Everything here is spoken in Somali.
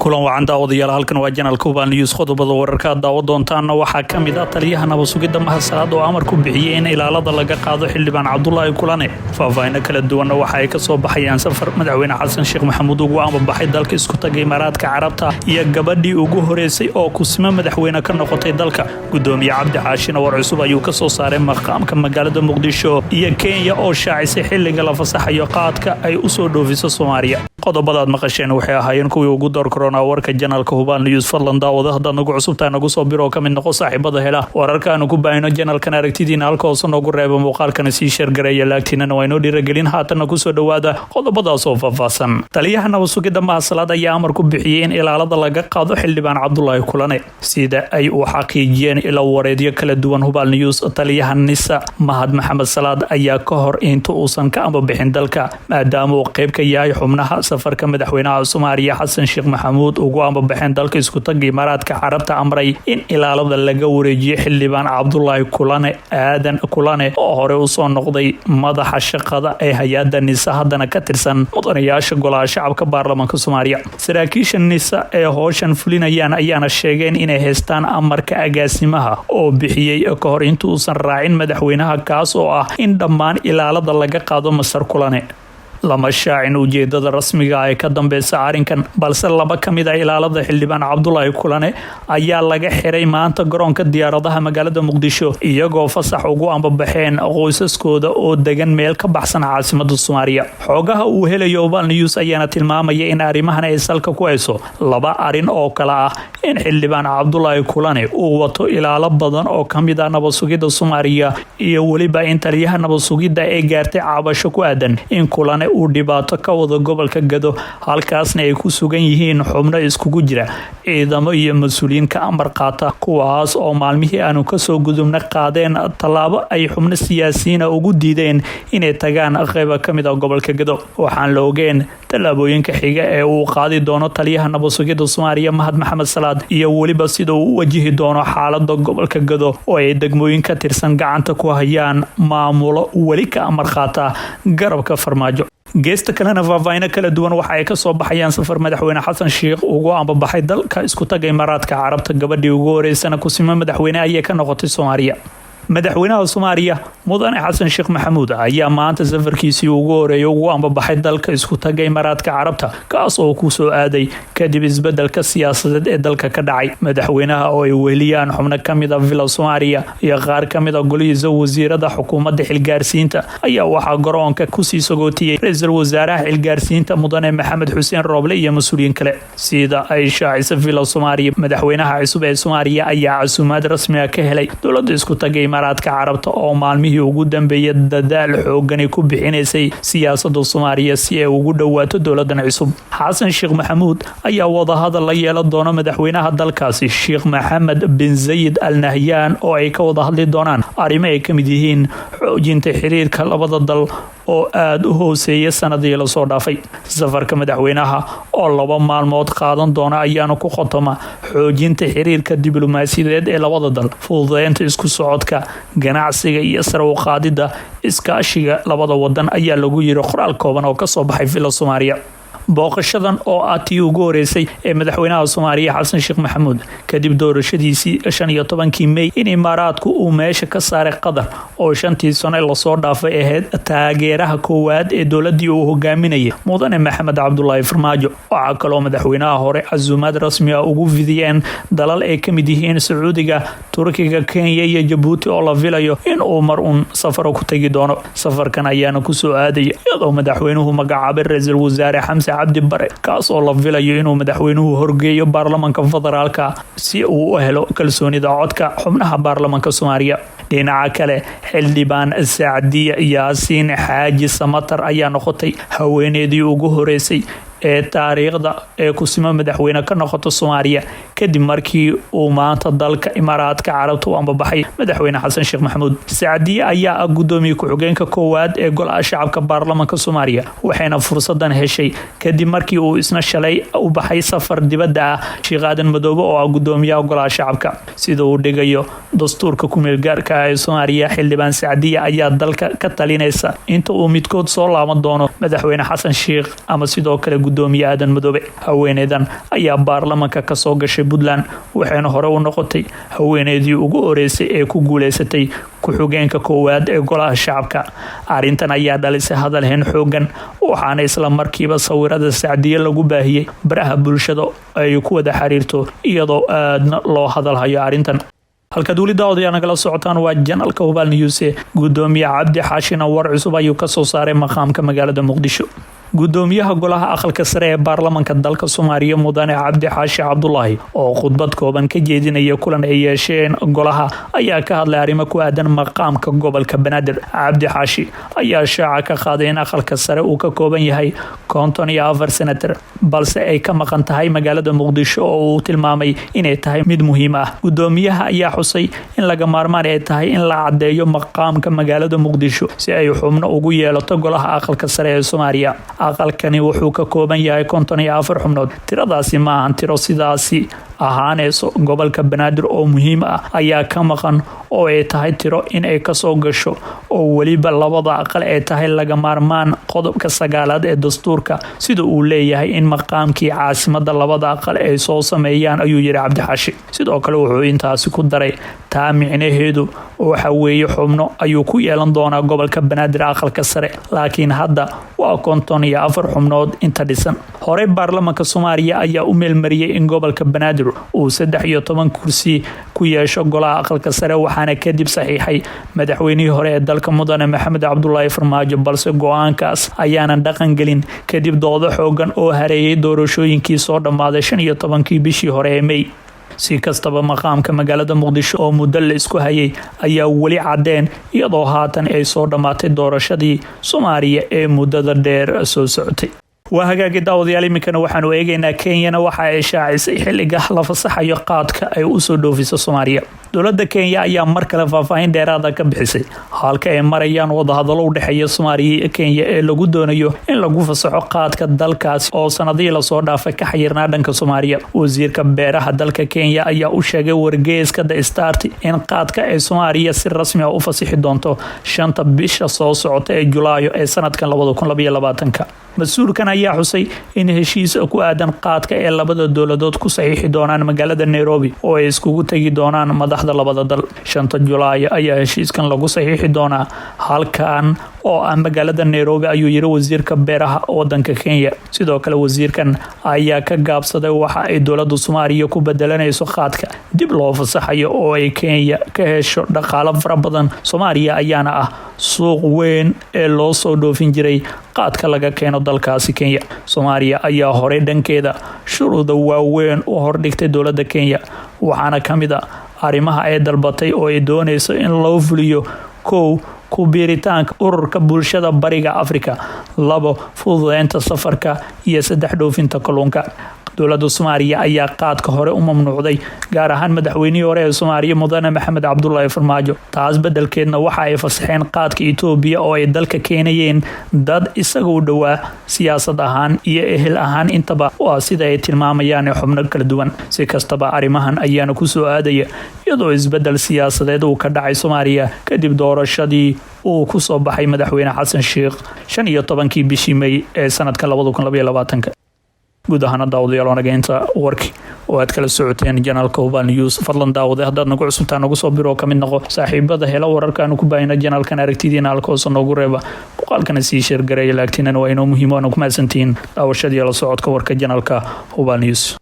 Kulan wacan, daawadayaal. Halkan waa janalka Hubaal News. Qodobada wararka aad daawo doontaanna waxaa ka mid ah taliyaha nabadsugidda Mahad Salaad oo amar ku bixiyey in ilaalada laga qaado xildhibaan Cabdulaahi Kulane. Faahfaahino kala duwanna waxa ay kasoo baxayaan safar madaxweyne Xasan Sheekh Maxamuud ugu ambabaxay dalka isku taga Imaaraadka Carabta iyo gabadhii ugu horeysay oo kusimo madaxweyne ka noqotay dalka. Gudoomiye Cabdi Xaashina war cusub ayuu kasoo saaray maqaamka magaalada Muqdisho, iyo Kenya oo shaacisay xilliga la fasaxayo qaadka ay usoo dhoofiso Soomaaliya. Qodobadaad maqasheen waxay ahaayeen kuwii ugu door korona warka janalka Hubaal News. Fadlan daawada, haddaad nagu cusubtahay, nagu soo biro oo ka mid noqo saaxiibada hela wararkaanu ku baahino janalkan. Aragtidiina halka hoose noogu reeba, muuqaalkana sii share gareeya, like-tiinana waa inoo dhiiragelin. Haatanna kusoo dhowaada qodobadaas oo faahfaahsan. Taliyaha nabadsugidda Mahad ayaa amar ku bixiyey in ilaalada laga qaado xildhibaan Cabdulaahi Kulane. Sida ay u xaqiijiyeen ilo wareedyo kala duwan Hubaal News, taliyaha NISA Mahad Maxamed Salaad ayaa ka hor inta uusan ka ambabixin dalka, maadaama uu qayb ka yahay xubnaha safarka madaxweynaha Soomaaliya Xasan Sheekh Maxamuud ugu ambabaxeen dalka iskutaga Imaaraadka Carabta, amray in ilaalada laga wareejiyo xildhibaan Cabdulaahi Kulane Aadan Kulane, oo hore usoo noqday madaxa shaqada ee hay-adda NISA, haddana ka tirsan mudanayaasha golaha shacabka baarlamaanka Soomaaliya. Saraakiisha NISA ee howshan fulinayaan ayaana sheegeen inay haystaan amarka agaasimaha oo bixiyey ka hor intuusan raacin madaxweynaha, kaas oo ah in dhammaan ilaalada laga qaado Mister Kulane. Lama shaacin ujeedada rasmiga ee ka dambeysa arrinkan, balse laba ka mid a ilaalada xildhibaan Cabdulaahi Kulane ayaa laga xiray maanta garoonka diyaaradaha magaalada Muqdisho, iyagoo fasax ugu ambabaxeen qoysaskooda oo degan meel ka baxsan caasimada Soomaaliya. Xoogaha uu helayo Hubaal News ayaana tilmaamaya in arrimahan ay salka ku hayso laba arin oo kale ah: in xildhibaan Cabdulaahi Kulane uu wato ilaalo badan oo kamid ah nabadsugidda Soomaaliya, iyo weliba in taliyaha nabadsugidda ay gaartay cabasho ku aadan in Kulane uu dhibaato ka wado gobolka Gado, halkaasna ay ku sugan yihiin xubno iskugu jira ciidamo iyo mas-uuliyiin ka amar qaata, kuwaas oo maalmihii aanu kasoo gudubna qaadeen tallaabo ay xubno siyaasiyiina ugu diideen inay tagaan qeyba ka mid ah gobolka Gado. Waxaan la ogeen tallaabooyinka xiga ee uu qaadi doono taliyaha nabadsugidda Soomaaliya Mahad Maxamed Salaad, iyo weliba sida uu u wajihi doono xaalada gobolka Gado oo ay degmooyin ka tirsan gacanta ku hayaan maamulo weli ka amar qaata garabka Farmaajo. Geesta kalena, faahfaahino kala duwan waxa ay kasoo baxayaan safar madaxweyne Xasan Sheikh ugu ambabaxay dalka isku taga Imaaraadka Carabta. Gabadhii ugu horeysana kusimo madaxweyne ayay ka noqotay Soomaaliya. Madaxweynaha Soomaaliya Mudane Xasan Sheekh Maxamuud ayaa maanta safarkiisii ugu horeeyay ugu ambabaxay dalka isku taga Imaaraadka Carabta, kaas oo kusoo aaday kadib isbedelka siyaasadeed ee dalka ka dhacay. Madaxweynaha oo ay weheliyaan xubno kamid a Villa Soomaaliya iyo qaar kamid a golihiisa wasiirada xukuumadda xilgaarsiinta ayaa waxaa garoonka kusii sagootiyey ra-iisul wasaaraha xilgaarsiinta Mudane Maxamed Xuseen Rooble iyo mas-uuliyiin kale. Sida ay shaacisa Villa Soomaaliya, madaxweynaha cusub ee Soomaaliya ayaa casuumaad rasmiga ka helay dowlada isku taga Imaaraadka Carabta, oo maalmihii ugu dambeeyay dadaal xoogani ku bixinaysay siyaasada Soomaaliya si ay ugu dhowaato dowladan cusub. Xasan Sheekh Maxamuud ayaa wadahadal la yeelan doona madaxweynaha dalkaasi Sheekh Maxamed bin Zayid Al Nahyan, oo ay ka wada hadli doonaan arrimo ay ka mid yihiin xoojinta xiriirka labada dal oo aada u hooseeya sanadii lasoo dhaafay. Safarka madaxweynaha oo 2 maalmood qaadan doona ayaana ku qotoma xoojinta xiriirka diblomaasiyadeed ee labada dal, fududeynta isku socodka ganacsiga iyo sare u qaadida iskaashiga labada wadan, ayaa lagu yiri qoraal kooban oo kasoo baxay Villa Soomaaliya. Booqashadan oo ah tii ugu horeysay ee madaxweynaha Soomaaliya Xasan Sheekh Maxamuud kadib doorashadiisii 15-kii Mey in Imaaraadku uu meesha ka saaray Qatar, oo 5-tii sano lasoo dhaafay ahayd taageeraha koowaad ee dowladii uu hogaaminayay Mudane Maxamed Cabdulaahi Farmaajo. Waxaa kaloo madaxweynaha hore casuumaad rasmi ah ugu fidiyeen dalal ay kamid yihiin Sacuudiga, Turkiga, Kenya iyo Jabuuti, oo la filayo in uu mar uun safaro ku tegi doono. Safarkan ayaana kusoo aadaya iyadoo madaxweynuhu magacaabay ra-iisul wasaare Xamse Cabdi Bare, kaas oo la filayo inuu madaxweynuhu horgeeyo baarlamanka federaalka si uu u helo kalsoonida codka xubnaha baarlamanka Soomaaliya. Dhinaca kale, xildhibaan Sacdiya Yaasiin Xaaji Samatar ayaa noqotay haweeneydii ugu horeysay ee taariikhda ee kusimo madaxweyne ka noqoto Soomaaliya, kadib markii uu maanta dalka Imaaraadka Carabta u ambabaxay madaxweyne Xasan Sheekh Maxamuud. Sacdiye ayaa ah gudoomiye ku-xigeenka koowaad ee golaha shacabka baarlamanka Soomaaliya, waxayna fursadan heshay kadib markii uu isna shalay u baxay safar dibadda ah Sheekh Aadan Madoobe, oo ah gudoomiyaha golaha shacabka. Sida uu dhigayo dastuurka kumeelgaarka ah ee Soomaaliya, xildhibaan Sacdiye ayaa dalka ka talinaysa inta uu midkood soo laaban doono, madaxweyne Xasan Sheekh ama sidoo kale Gudoomiye Aadan Madoobe. Haweeneydan ayaa baarlamanka kasoo gashay Puntland, waxayna hore u noqotay haweeneydii ugu horeysay ee ku guuleysatay ku-xigeenka koowaad ee Golaha Shacabka. Arrintan ayaa dhalisay hadal hen xoogan, waxaana isla markiiba sawirada Sacdiye lagu baahiyey baraha bulshada ay ku wada xiriirto, iyadoo aadna loo hadalhayo arrintan. Halkaad weli daawadayaa nagala socotaan waa janalka Hubaal News. Gudoomiye Cabdi Xaashina war cusub ayuu kasoo saaray maqaamka magaalada Muqdisho. Gudoomiyaha Golaha Aqalka Sare ee baarlamanka dalka Soomaaliya, Mudane Cabdi Xaashi Cabdulaahi, oo khudbad kooban ka jeedinaya kulan ay yeesheen golaha, ayaa ka hadlay arrimo ku aadan maqaamka gobolka Banaadir. Cabdi Xaashi ayaa shaaca ka qaaday in Aqalka Sare uu ka kooban yahay 54 senatar, balse ay ka maqan tahay magaalada Muqdisho oo uu tilmaamay inay tahay mid muhiim ah. Gudoomiyaha ayaa xusay in laga maarmaan ay tahay in la cadeeyo maqaamka magaalada Muqdisho si ay xubno ugu yeelato Golaha Aqalka Sare ee Soomaaliya. Aqalkani wuxuu ka kooban yahay 54 xubnood. Tiradaasi ma ahan tiro sidaasi ahaaneyso. Gobolka Banaadir oo muhiim ah ayaa ka maqan, oo ay tahay tiro in ay kasoo gasho oo weliba labada aqal ay tahay laga maarmaan qodobka 9aad ee dastuurka, sida uu leeyahay in maqaamkii caasimada labada aqal ay soo sameeyaan, ayuu yiri Cabdixaashi. Sidoo kale wuxuu intaasi ku daray: "Taa micnaheedu waxa weeye xubno ayuu ku yeelan doonaa gobolka Banaadir Aqalka Sare, laakiin hadda waa 54 xubnood inta dhisan." Horey baarlamanka Soomaaliya ayaa u meelmariyey in gobolka Banaadir uu 13 kursi ku yeesho Golaha Aqalka Sare, waxaana kadib saxiixay madaxweynihii hore ee dalka, Mudane Maxamed Cabdulaahi Farmaajo, balse go-aankaas ayaanan dhaqan gelin kadib doodo xoogan oo hareeyay doorashooyinkii soo dhammaaday 15kii bishii hore ee Mey. Si kastaba, maqaamka magaalada Muqdisho oo muddo la isku hayay ayaa weli caddeen, iyadoo haatan ay soo dhammaatay doorashadii Soomaaliya ee muddada dheer soo socotay. Waa hagaagi daawadayaal, iminkana waxaanu eegaynaa Kenyana waxa ay shaacisay xilliga la fasaxayo qaadka ay usoo dhoofiso Soomaaliya. Dowladda Kenya ayaa mar kale faahfaahin dheeraada ka bixisay halka ay marayaan wadahadallo u dhexeeya Soomaaliya iyo Kenya ee lagu doonayo in lagu fasaxo qaadka dalkaasi oo sanadihii lasoo dhaafay ka xayirnaa dhanka Soomaaliya. Wasiirka beeraha dalka Kenya ayaa u sheegay wargeeska The Star in qaadka ay Soomaaliya si rasmi ah u fasixi doonto 5ta bisha soo socota ee Julaayo ee sanadkan 2022-ka. Mas-uulkan ayaa xusay in heshiis ku aadan qaadka ee labada dowladood ku saxiixi doonaan magaalada Nairobi oo ay iskugu tegi doonaan madaxda labada dal. 5ta Julaay ayaa heshiiskan lagu saxiixi doonaa halkan oo ah magaalada Nairobi, ayuu yiri wasiirka beeraha wadanka Kenya. Sidoo kale wasiirkan ayaa ka gaabsaday waxa ay dowlada Soomaaliya ku bedelanayso qaadka dib loo fasaxayo oo ay Kenya ka hesho dhaqaalo fara badan. Soomaaliya ayaana ah suuq weyn ee loo soo dhoofin jiray qaadka laga keeno dalkaasi Kenya. Soomaaliya ayaa horey dhankeeda shuruuda waaweyn u hordhigtay dowlada Kenya, waxaana ka mid a arrimaha ay dalbatay oo ay dooneyso in loo fuliyo: 1, ku biiritaanka Ururka Bulshada Bariga Afrika; 2, fududeynta safarka; iyo 3, dhoofinta kalluunka. Dowlada Soomaaliya ayaa qaadka hore u mamnuucday, gaar ahaan madaxweynihii hore ee Soomaaliya, Mudane Maxamed Cabdulaahi Farmaajo. Taas bedelkeedna waxa ay fasaxeen qaadka Itoobiya oo ay dalka keenayeen dad isaga u dhowaa siyaasad ahaan iyo ehel ahaan intaba, waa sida ay tilmaamayaan xubno kala duwan. Si kastaba, arrimahan ayaana kusoo aadaya iyadoo isbedel siyaasadeed uu ka dhacay Soomaaliya kadib doorashadii uu kusoo baxay madaxweyne Xasan Sheikh 15kii bishii Mey ee sanadka 2022-ka. Guud ahaana daawadayaal, wanageynta warki oo aad kala socoteen janalka Hubaal News. Fadlan daawade, haddaad nagu cusubtaa, nagu soo biro, ka mid noqo saaxiibada hela wararkaanu ku baahina janalkan. Aragtidiina halka hoose noogu reeba, muuqaalkana sii share gareeya, like-tiinana waa inoo muhiim. Waana ku mahadsantihiin daawashadii la socodka warka janalka Hubaal News.